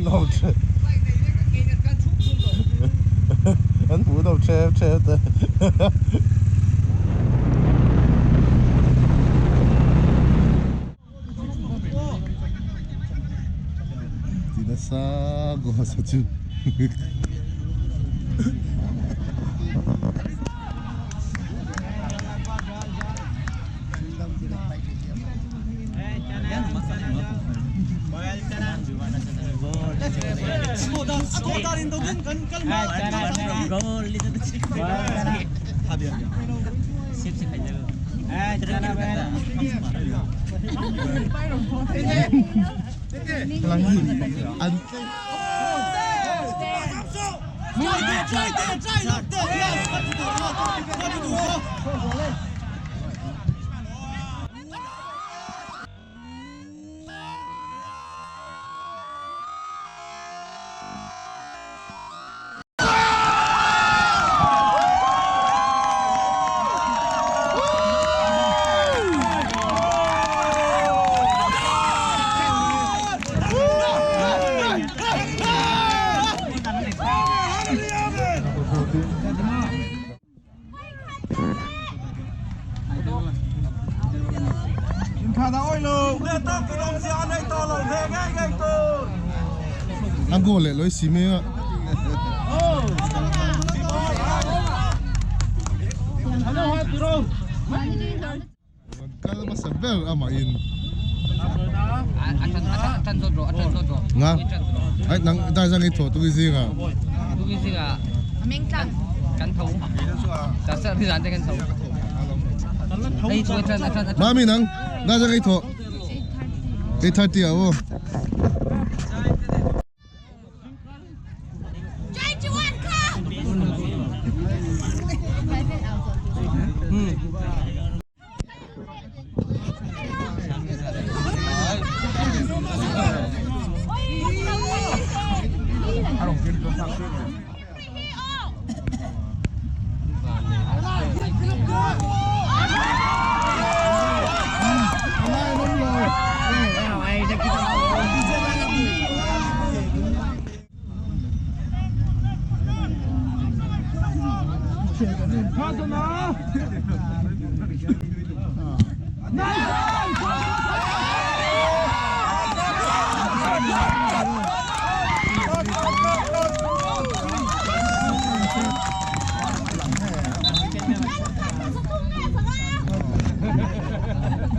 Hmuhnawm tep. An hmuhnawm tep tep te. Ti nasa Gosa chu. An A goal leh lawi si mai a. Kal hmasa ber amah in. Nga ai nang dai zang i tho tu zing a. Mami nang dai zang i tho. 8:30 a aw.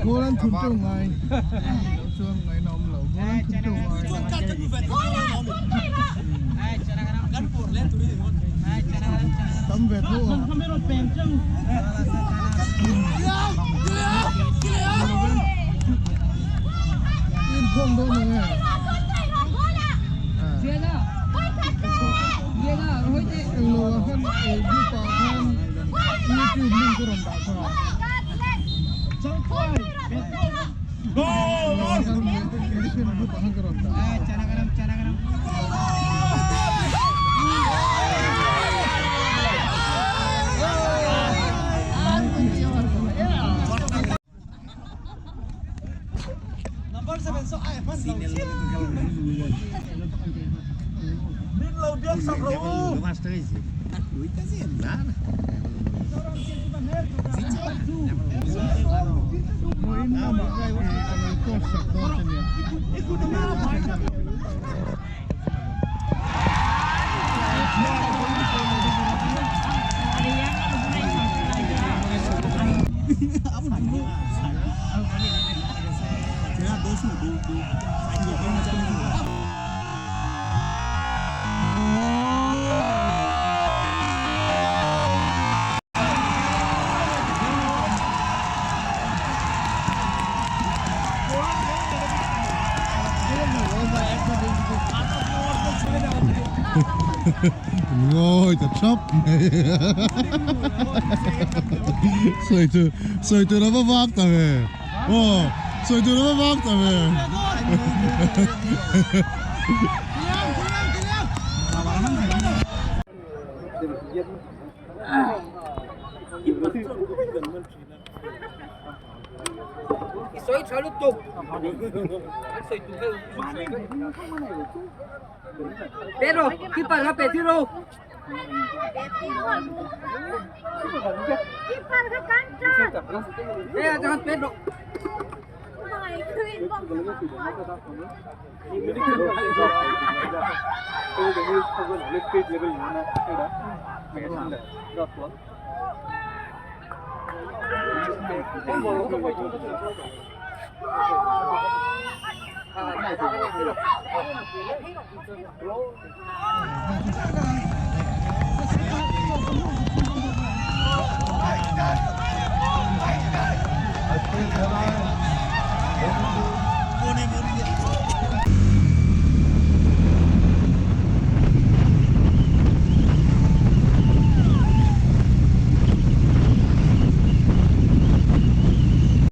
Goal an thun teuh ngai lo chuan ngaihna awm lo goal an thun teuh ngai tam ve tho ang inkhawm dawn ang e englo ah khan group ah khan youtube link ka rawn dah kha group ah khan ka rawn dah Vawiin lamah ka lo post sak dawn che nia. Ngawi ta thap mai sawi tur sawi tur a va vak ta ve aw sawi tur a va vak ta ve. sawi tha lutuk. An sawi tum kha sawi vek. Pedro, keeper kha pe zero. Eh, jangan Pedro.